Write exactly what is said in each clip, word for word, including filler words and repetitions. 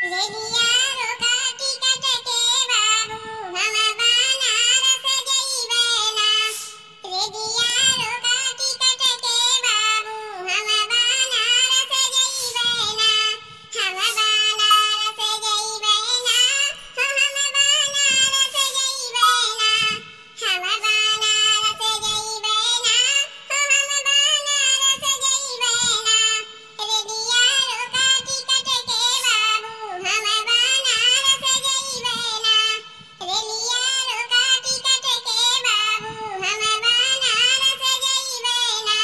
रेलिया रोका टिकट के बाबू, हम बनारस जइबे ना। रेलिया रोका टिकट के बाबू, हम बनारस जइबे ना। हम बनारस जइबे ना, हो हम बनारस जइबे ना। हम बनारस जइबे ना, हो हम बनारस जइबे ना। रेलिया रोका टिकट के बाबू, हम बनारस जइबे ना। रेलिया रोका टिकट के बाबू, हम बनारस जइबे ना।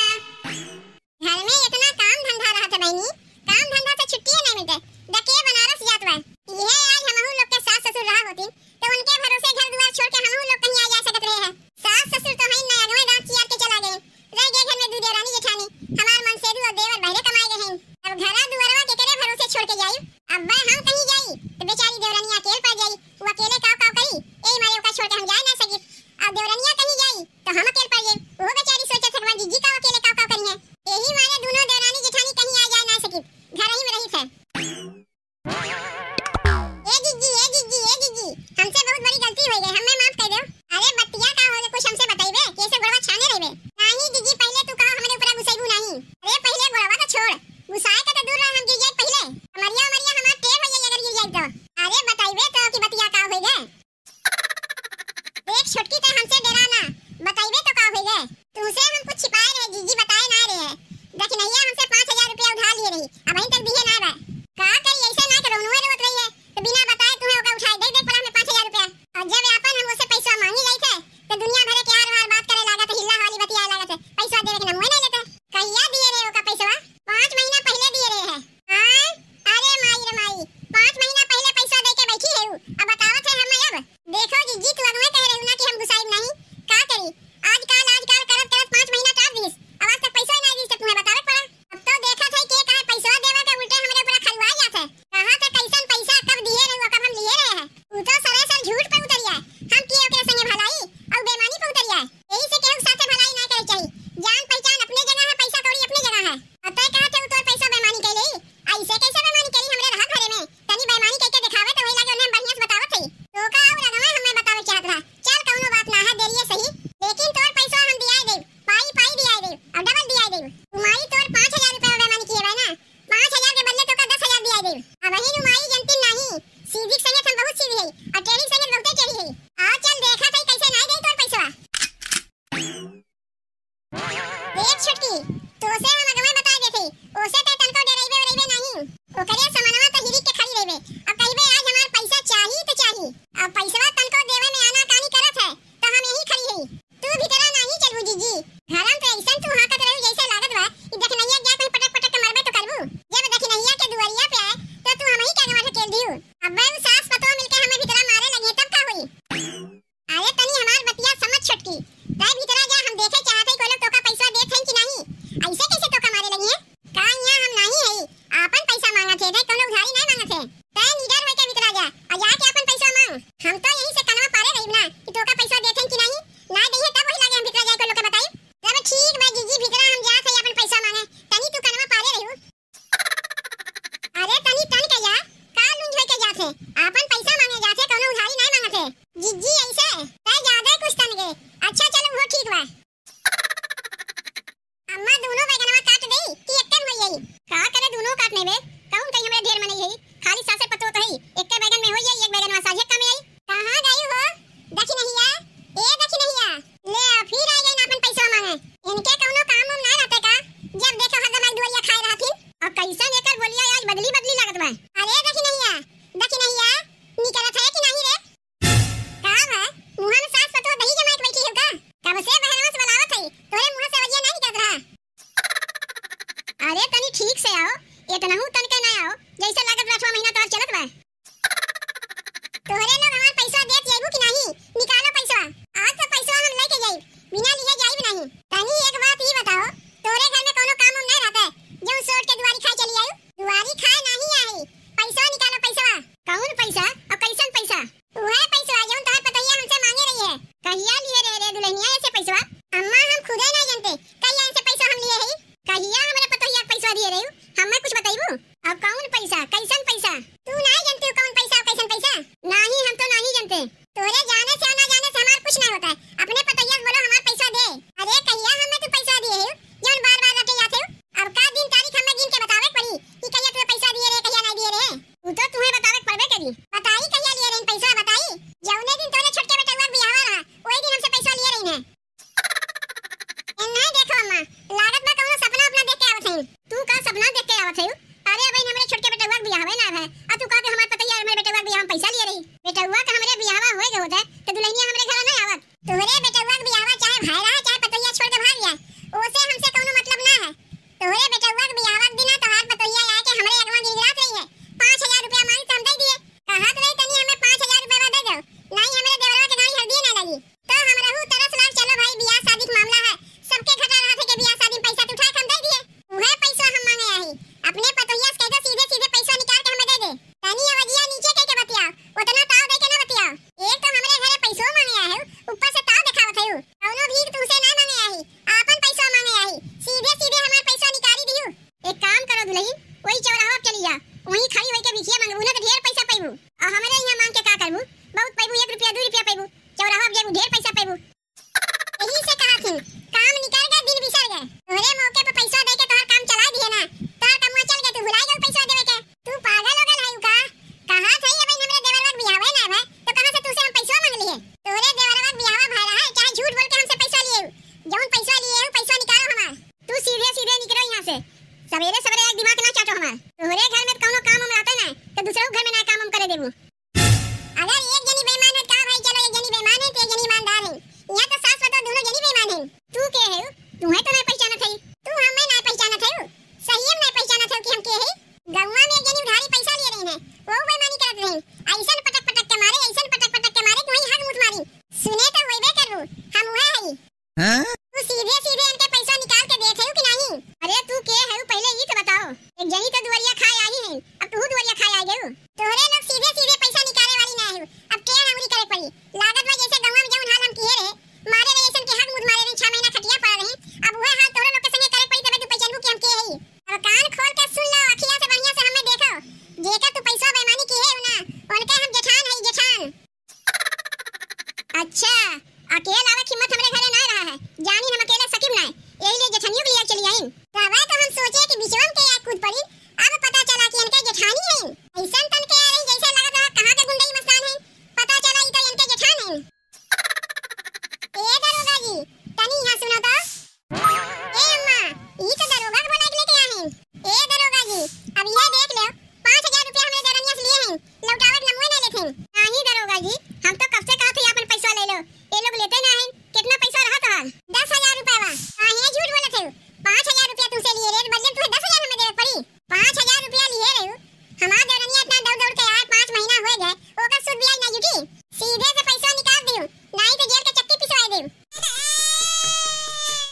घर में इतना काम धंधा रहत है बहिनी, काम धंधा से छुट्टिए नहीं मिलते। द के बनारस जात बा। इहे आज हमहू लोग के सास ससुर रहा होती, तो उनके भरोसे घर दुआर छोड़ के हमहू लोग कहीं आ जा सकत रहे हैं। सास ससुर तो हैं ना, अगवे दांत चियार के चला गए। रह गए घर में दू देवरानी जेठानी, हमार मनसेधू और देवर बहरे कमाए गए हैं। अब घरा दुआरवा के करे भरोसे छोड़ के जाई? अब हम कहीं जाई, तो बेचारी देवरानी अकेल पड़ जाई। वो अकेले काव काव करी, यही मारे ओका छोड़ के हम जाए ना सकी। अब देवरानिया कहीं जाई, तो हम अकेल पड़ जाई। वो बेचारी सोचत है, हमार जीजी का अकेले काव काव करी है। यही मारे दोनों देवरानी जेठानी कहीं आ जाए ना सकी, घर ही में रही थे। ए जीजी, ए जीजी, ए जीजी, हमसे बहुत बड़ी गलती हो गई, हमें माफ कर दो। अरे बतिया का हो, कुछ हमसे बताइबे, कैसे गोड़वा छाने रहबे? नहीं जीजी, पहले तू कहो हमरे ऊपर गुस्सैबू नहीं। अरे पहले गोड़वा तो छोड़, गुस्साए का तो दूर रह, हम गिर जाए पहले। कमरिया उमरिया हमार टेढ़ हो जाई अगर गिर जाए तो। अरे बताइबे तो कि बतिया का हो गए? देख छोटकी, ते हमसे डरा ना, बताइबे तो का होई गए? तुमसे हम कुछ छिपाए रहे जीजी, बताए ना रहे। दखिनहिया हमसे पाँच हजार रुपया उधार लिए रही, अबहीं तक दिए ना बा। का करी, ऐसे ना करो, नुए रोवत रही है, तो बिना बताए तुम्हें ओका उठाए दे दे पड़ा हमें पाँच हजार रुपया। और जब आपन हम उससे पैसा मांगी जाई थे, तो दुनिया भरे के हार हार बात करे लागत, हिल्ला वाली बतियाए लागत है, पैसा देवे के नाम नहीं लेते। कहिया दिए रहे ओका पैसवा? पाँच महीना पहले दिए रहे है। हाँ? अरे माई रे माई, पाँच महीना पहले पैसा दे के बैठी है उ, अब बतावत है हमें अब। देखो जीजी, तू अगवे कह रही ना कि हम गुस्साइब नहीं, का करी? आजकल, आजकल करत करत पाँच महीना टार दीस, अब आज तक पैसा ही नहीं दीस, तो तुम्हें बतावे के पड़ा। अब तो देखत है के काहे पैसा देवे के उल्टे हमरे ऊपर खलुआ जात है। कहाँ से कैसन पैसा कब दिए रहे, कब हम लिए रहे हैं? उ तो सरासर झूठ पे उतरिया है। हम किए ओकरे संगे भलाई और बेमानी पे उतरिया है। यही से केहू के साथे भलाई ना करे चाहिए। जान पहचान अपने जगह है, पैसा कौड़ी अपने जगह है। अब तय कहत है उ तोर पैसा बेमानी कैले, ऐसे कैसे बेमानी करी हमरे रहत घरे में? तनी बेमानी कइके देखावे त वही लागे उन्हें हम बढ़िया से बतावत हई। तोका और अगवा हमें बतावे चाहत रहा। चल कौनो बात ना है, देरिये सही, लेकिन तोर पैसा हम दियाए देब, पाई पाई दियाए देब, और डबल दियाए देब। उ माई तोर पाँच हजार रुपया बेमानी किए बा ना, पाँच हजार के बदले तोका दस हजार दियाए देब। अब वही नु माई जनती नहीं, सीधी के संगे हम बहुत सीधी है, और टेढ़ी के संगे बहुते टेढ़ी है। आ चल देखत हई कैसे नहीं दे तोर पैसा। देख छोटकी, तोसे हम अगवे बता देत हई, ओसे ते तनको डेरइबे ओरइबे नाहीं। ओकरे समनवा त हिरिक के खड़ी रहिबे। अब कहिबे आज हमार पैसा चाही त चाही। अब पैसवा तनको देवे में आनाकानी करत है, त हम यहीं खड़ी हई। तू भीतरा नाहीं चलबू जीजी। घरम त अइसन तू हाँकत रहू जइसे लागत बा, ई दखिनहिया के जात कहीं पटक पटक के मरबे त करबू। जब दखिनहिया के दुआरिया पे आए, त तू हमही के अगवा ढकेल दिहू। अब्बे उ सास पतोह मिलके हमें भीतरा मारे लगिहैं, तब का होई? अरे तनी हमार बतिया समझ छोटकी, तै भीतरा जा, हम देखे चाहत हई कोई लोग तोका पैसा देत हैं कि नहीं, ऐसे कैसे तोका मारे लगी है? का यहाँ हम नहीं हई, आपन पैसा मांगत है, तै कौनो उधारी नहीं मांगत है। तै निडर होके भीतरा जा, और जाके आपन पैसा मांग। हम तो यहीं से कनवा पारे रही ना कि तोका पैसा देत हैं कि नहीं, ना दइहे तब वही लागे हम भीतरा जाए कोई लोग के बताई। तब ठीक बा जीजी, भीतरा हम जात हई आपन पैसा मांगे, तनी तू कनवा पारे रहू। अरे तनी तन के जा, का लुंज होके जात है? आपन पैसा मांगे जात है, कौनो उधारी नहीं मांगत है। जीजी ऐसे, तै ज्यादा कुछ तन गए। अच्छा चलो वो ठीक बा। अम्मा दोनों बैगनवा काट दे कि एक्कन होई यही? का करे दोनों काट नहीं बे? कौन कहीं हमरे ढेर मनई है? खाली सासे पतोह तो है, एक्के बैगन में होई यही, एक बैगनवा साझे कम आई। कहाँ गई हो दखिनहिया? ए दखिनहिया, ले आ, फिर आ गई ना अपन पैसा मांगे। इनके कौनो काम वाम ना रहते का? जब देखो हरदम आई दुआरिया खाए रहथिन। और कैसन एकर बोलिया आज बदली बदली लागत बा। अरे दखिनहिया, दखिनहिया, निकलत है कि नहीं रे? का बा? मुँह में सास पतोह दही जमाए के बैठी हो का? कब से बहरवा से बुलावत है, तोरे मुँह से आवाजिया ना निकलत रहा। अरे तनी ठीक से आओ, इतनहू तन के ना आओ, जैसे लागत बा अठवा महीना तोहर चलत बा। तोहरे लोग हमार पैसा देत जाइबू कि नहीं? निकालो पैसा। आज तो पैसा हम लेके जाइब, बिना लिए जाइब नहीं। तनी एक बात ई बताओ, तोरे घर में कोनो काम वाम नहीं रहता है, जो सोट के दुआरी खाए चली आयु? दुआरी खाए नहीं आई, आवे ना आवे। आ तू का के हमार पतोहिया हमरे बेटवा के बियाह में पैसा लिए रही? बेटवा के हमरे बियाहवा होए के होत है, तो दुल्हनिया हमरे घर ना आवत। तोहरे बेटवा के बियाहवा चाहे भय रहा, चाहे पतोहिया छोड़ के भाग जाए, ओसे हमसे कौनो मतलब ना है। तोहरे बेटवा के बियाहवा के दिना तोहार पतोहिया आए के हमरे अगवा गिड़गिड़ात रही है, पाँच हजार रुपया मांग के हम दे दिए। कहत रही तनी हमें पाँच हजार रुपया दे दो, नहीं हमरे देवरवा के गाड़ी हल्दी ना लगी। तो हमरहू तरस लाग, चलो भाई, बियाह शादी के मामला है, सबके घटा रहा थे के बियाह शादी में पैसा तो उठा के हम दे दिए। उहे पैसा हम मांगे आही, अपने पतोहिया से कह दो सीधे सीधे पैसा निकाल के हमें दे दे। तनी आवाजिया नीचे कह के बतियाओ, उतना ताव दे के ना बतियाओ। एक तो हमरे घरे पैसो मांगे आए हो, ऊपर से ताव दिखावत है। कौनो भीख तुमसे ना मांगे आही, आपन पैसा मांगे आही, सीधे सीधे हमार पैसा निकाली दियो। एक काम करो दुलही, वही चौराहा पे चली जा, वहीं खड़ी होई के भिखिया मांगबू ना तो ढेर पैसा पैबू। और हमरे यहाँ मांग के का करबू? बहुत पैबू, एक रुपया, दू रुपया पैबू, चौराहा पे जेबू ढेर पैसा पैबू।